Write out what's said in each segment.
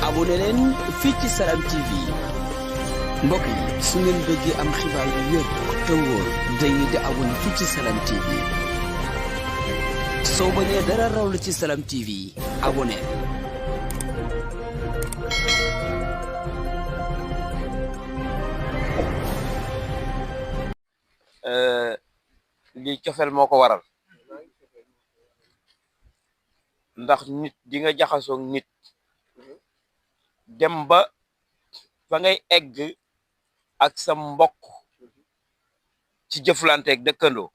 abonné leen fii ci Salam TV mbokk yi su ngeen bëggee am xibaar yu wér te wóor dañuy di abonné fii ci Salam TV soo bañee dara raw la ci Salam TV abonné. lii cofeel moo ko waral ndax nit di nga jaxasoog nit dem ba fa ngay egg ak sa mbokk ci jëflanteeg dëkkandoo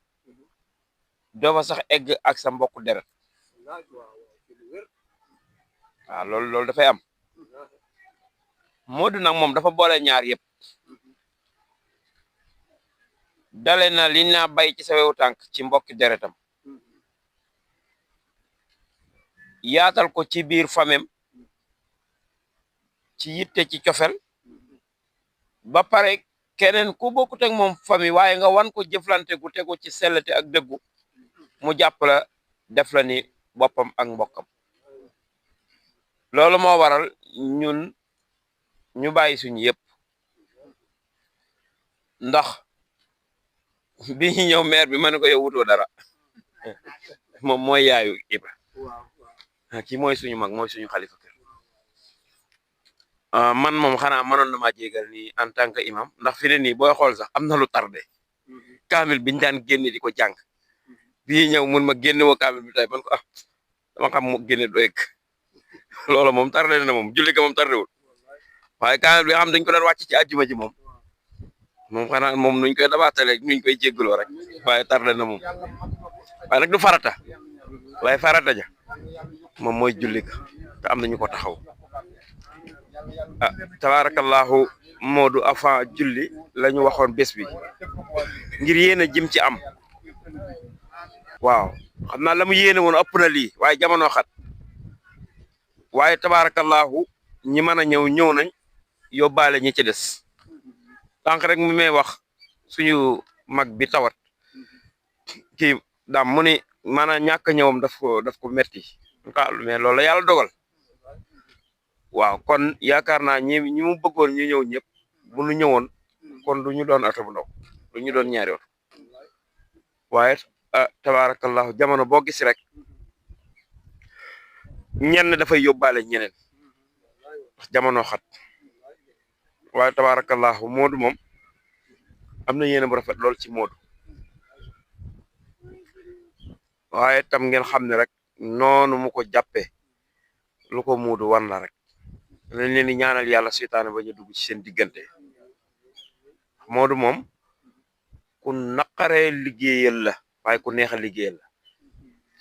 doo fa sax egg ak sa mbokk deret waaw loolu dafay am Modou nag moom dafa boole ñaar yëpp dale na li naa bay ci sa wewu tànk ci mbokki deretam yaatal ko ci biir famem ci yitte ci cofel ba pare keneen ku bokkut ak moom famille waaye nga wan ko jëflante gu tegu ci sellate ak dëggu mu jàpp la def la ni boppam ak mbokkam loolu moo waral ñun ñu bàyyi suñu yëpp ndax bi ñu ñëw maire bi ma ne ko yow wutoo dara moom mooy yaayu Ibra kii mooy suñu mag mooy suñu xalifa kër man moom xanaa mënoon na maa jégal nii en tant que imam ndax fi ne nii booy xool sax am na lu tardé kaamil biñ daan génne di ko jàng bii ñëw mun ma génne woo kaamil bi tey man ko dama xam mu génne doyeg loolu moom tardé na moom julli ga moom tardé wul waaye kaamil bi nga xam dañ ko doon wàcc ci àjjuma ji moom xanaa moom nuñ koy dabaatale nuñ koy jéggaloo rek waaye tardé na moom waaye nag du farata waaye farata ja moom mooy julli ga te am nañu ko taxaw tabarakallahu Modou avant julli lañu waxoon bés bi ngir yéen a jëm ci am waaw xam naa la mu yéene woon ëpp na lii waaye jamono xat waaye tabarakallahu ñi mën a ñëw nañ yóbbaale ñi ci des tànk rek mu may wax suñu mag bi tawat kii daam mu ni maanaam ñàkk ñëwam daf ko metti mais loolu la yàlla dogal waaw kon yaakaar naa ñi mu bëggoon ñu ñëw ñëpp bu ñu ñëwoon kon du ñu doon oto bu ndaw du ñu doon ñaari oto waaye tabarakallahu jamono boo gis rek ñenn dafay yóbbaale ñeneen jamono xat waaye tabarakallahu Modou moom am na yéene bu rafet lool ci Modou waaye tam ngeen xam ne rek noonu mu ko jàppee lu ko Modou wan la rek lañ leen di ñaanal yàlla seytaane ba ñu dugg ci seen diggante Modou moom ku naqaree liggéeyal la waaye ku neex a liggéeyal la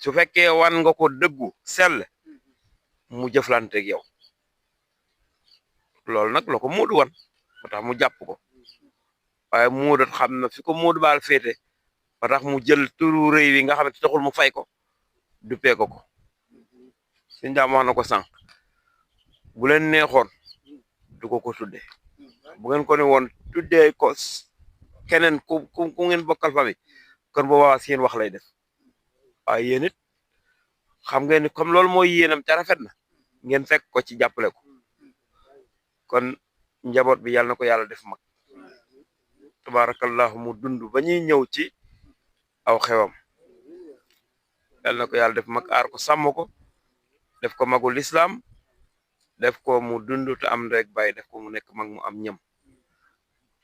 su fekkee wan nga ko dëggu sell mu jëflanteeg yow loolu nag la ko Modou wan ba tax mu jàpp ko waaye Modou xam na fi ko Modou baal féete ba tax mu jël turu rëy wi nga xam ne taxul mu fay ko duppee ko suñ daam wax na ko sànq bu leen neexoon du ko tudde bu ngeen ko ne woon tuddee ko keneen ku ngeen bokkal famille kon boobaa seen wax lay def waaye yéen it xam ngeen ni comme loolu mooy yéenam ca rafet na ngeen fekk ko ci jàppale ko kon njaboot bi yàlla na ko yàlla def mag tabarakallahu mu dund ba ñuy ñëw ci aw xewam yàlla na ko yàlla def mag aar ko sàmm ko def ko magul islam def ko mu dund te am rek bàyyi def ko mu nekk mag mu am ñam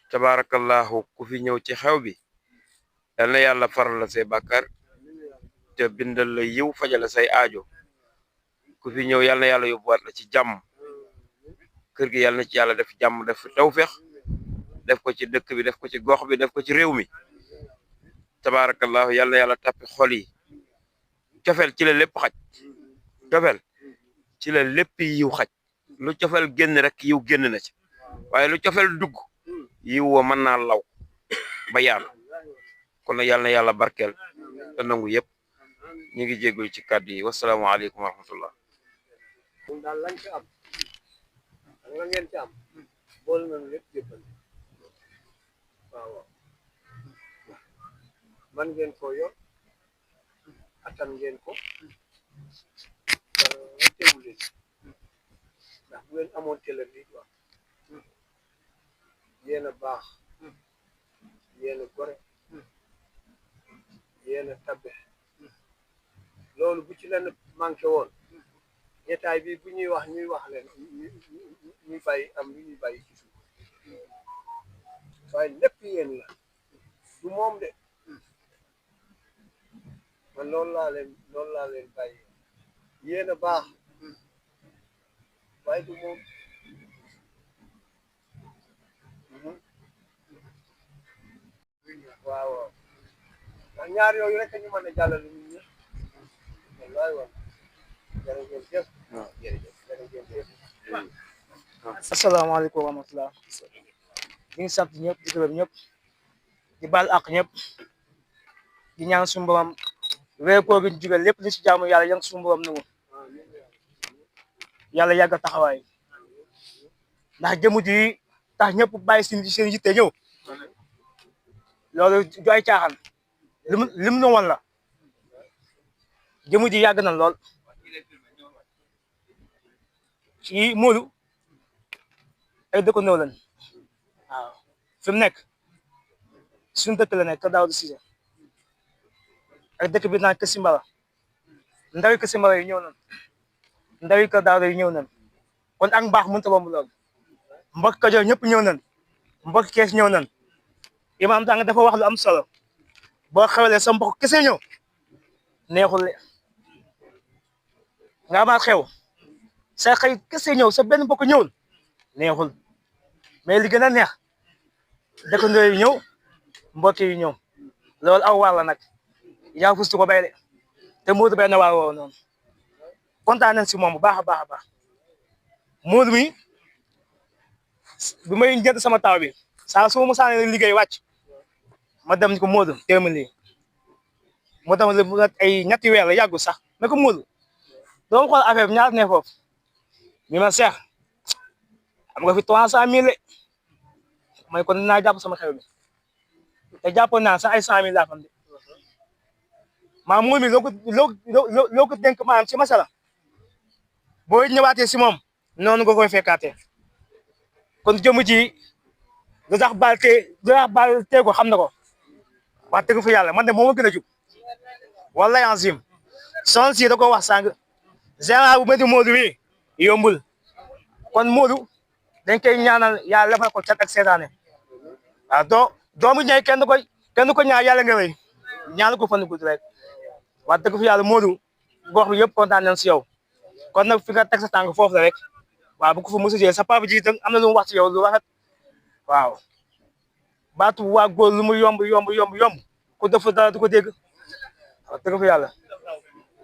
tabarakallahu ku fi ñëw ci xew bi yal na yàlla faral la say bàkkar te bindal la yiw fajal la say aajo ku fi ñëw yal na yàlla yóbbuwaat la ci jàmm kër gi yàlla na ci yàlla def jàmm def tawfeex def ko ci dëkk bi def ko ci gox bi def ko ci réew mi tabarakallahu yal na yàlla tappi xol yi cofeel ci la lépp xaj cofeel ci la lépp yiw xaj lu cofeel génn rek yiw génn na ci waaye lu cofeel dugg yiw wa mën naa law ba yaatu kon nag yal na yàlla barkeel te nangu yëpp ñu ngi jéggul ci kàddu yi wasalaamaaleykum wa rahmatullah la ngeen ci am boole nañu lépp jébbal waaw man ngeen ko yor attan ngeen ko teewul leen ndax bu ngeen amoon télé bi wax yéen a baax yéen a gore yéen a tabe loolu bu ci leen manqué woon ñettaay bi bu ñuy wax leen ñuy bàyyi am lu ñuy bàyyi ci suuf waaye lépp yéen la du moom de man loolu laa leen bàyyi yéen a baax waaye du moom waaw waaw ndax ñaar yooyu rek ñu mën a jàllale nit ñi wallaay waaw jërëjëf jërëjëf asalaamaaleykum wa rahmatulah ñu ngi sant ñëpp di gërëm ñëpp di baal ak ñëpp di ñaan suñu borom weer koor gi ñu jóge lépp li si jaamu yàlla yang suñu borom nangu yàlla yàgg taxawaay ndax jëmu ji tax ñëpp bàyyi seen yitte ñëw loolu du ay caaxaan lim nu woon la jëmu ji yàgg na lool ci Modou ay dëkkandoo lañ waaw fi mu nekk suñu dëkk la nekk Kër Daouda Cissé ak dëkk bi naan Kër Simbala ndawi Kër Simbala yi ñëw nañ ndawi Kër Daouda yi ñëw nañ kon ak mbaax mënut a bomb lool mbokk Kajoor ñëpp ñëw nañ mbokk Kees ñëw nañ imaam tàng dafa wax lu am solo boo xewlee sa mbokk kese ñëw neexul nga amaat xew sa xëy kese ñëw sa benn mbokk ñëwul neexul mais li gën a neex dëkkandoo yi ñëw mbokk yi ñëw loolu aw waar la nag yaa fustu ko bay de te Modou benn waar woowu noonu kontaan nañ si moom bu baax a baax a baax Modou mi bi may jënd sama taw bi saa su ma saane liggéey wàcc ma dem ni ko Modou téeméer lii moo tax ay ñetti weer la yàggul sax mais ko Modou doo xool affaire bi ñaata ne foofu mi ma seex am nga fi 300 000 may kon dinaa jàpp sama xew bi te jàppoon naa sax ay 100 000 laa fam de maa moom mi loo ko dénk maanaam ci masala boo ñëwaatee si moom noonu nga koy fekkaatee kon jëmu ji lu tax baal tee ko xam na ko wax dëgg fa yàlla man de moo ma gën a jub wallahi azim son si da ko wax sànq général bu métti Modou wi yombul kon Modou dañ koy ñaanal yàlla defal ko cat ak seetaane waaw doomu ñay kenn ko ñaan yàlla nga wéy ñaan ko fan gudd rek wax dëgg fa yàlla Modou gox bi yëpp kontaan nañ si yow kon nag fi nga teg sa tànk foofu la rek waaw bu ko fa mos a sa papa ji tam am na lu mu wax ci yow lu rafet waaw baatu waa góor lu mu yomb ku def dara du ko dégg wax dëgg fa yàlla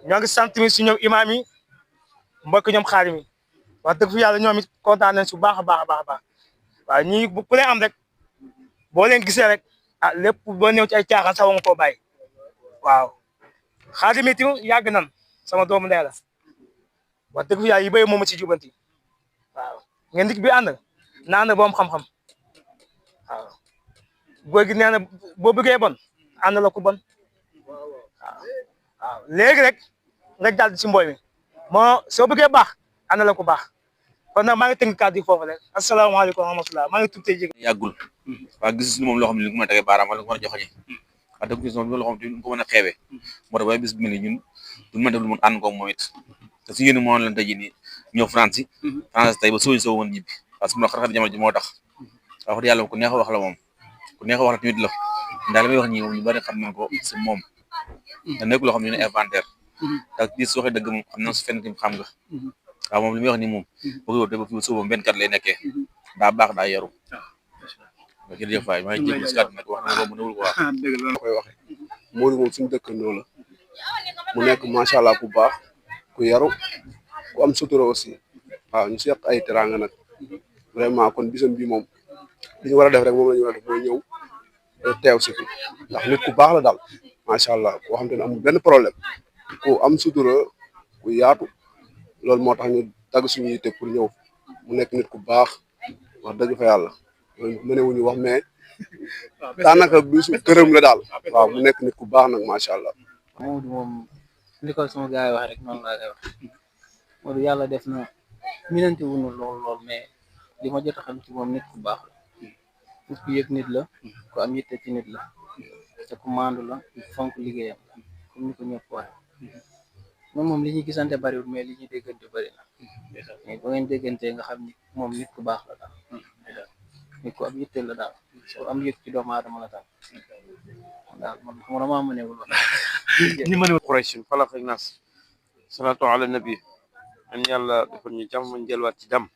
ñoo ngi sant mi si ñoom imaam yi mbokk ñoom xaarim yi wax dëgg fa yàlla ñoom it kontaan nañ su baax a baax waaw ñii bu leen am rek boo leen gisee rek ah lépp boo ñëw ci ay caaxaan sax nga koo bàyyi waaw xaarim it yàgg nan sama doomu ndey la wax dëgg fa yàlla yi béy moom ci jubanti waaw ngeen dik bi ànd na ànd boom xam-xam waaw góor gi nee na boo bëggee bon ànd la ku bon waaw léegi rek nga jàll si mbooy mi soo bëggee baax ànd la ku baax kon nag maa ngi tënk kàddu yi foofu rek asalaamaaleykum wa rahmatulah maa ngi tudd tey jéggi yàggul waaw gis moom loo xam ne li ko mën a tegee baaraam wala ko mën a joxoñe wax dëgg gis moom loo xam ne ko mën a xeebee moo tax waaye bis bu mel ni ñun duñ mën def lu mën ànd ko moom it te su yéen moo leen tey jii nii ñëw France yi France tey ba soo mën ñibbi parce que mu xar-xar jamono ji moo tax wax dëgg yàlla ku neex a wax la moom ku neex a wax la tamit la ndax li may wax ñi moom ñu bari xam nañ ko si moom te nekk loo xam ne ne inventaire te di su waxee dëgg moom xam na su fenn tim xam nga waaw moom li muy wax ni moom bëgg te ba fi suba 24 lay nekkee daa baax daa yaru jërëjëf waay maa ngi jégalu si kàddu nag wax na ko mënul ko wax dëgg la koy waxee Modou moom suñu dëkkandoo la mu nekk macha allah ku baax ku yaru ku am sutura aussi waaw ñu seq ay teranga nag vraiment kon bisam bi moom li ñu war a def rek moom la ñu war a def mooy ñëw teew si fi ndax nit ku baax la daal macha allah koo xam te ne amul benn problème ku am sutura ku yaatu loolu moo tax ñu tagg suñu yitte pour ñëw mu nekk nit ku baax wax dëgg fa yàlla loolu mënewuñu wax mais daanaka bisu këram la daal waaw mu nekk nit ku baax nag macha allah. Modou moom li ko sama gars yi wax rek noonu laa koy wax Modou yàlla def na minante wuñu lool mais li ma jot a xam ci moom nit ku baax la nit ku yëg nit la ku am yitte ci nit la te ku maandu la fonk liggéeyam la comme ni ko ñëpp waxe moom li ñuy gisante bariwul mais li ñuy déggante bari na mais ba ngeen déggante nga xam ni moom nit ku baax la daal nit ku am yitte la daal ku am yëg ci doomu aadama la daal daal man xam nga damaa mënewul wax ni ma ne Quraysh falaq ak nas salaatu ala nabi an yàlla defal ñu jàmm ñu delluwaat ci jàmm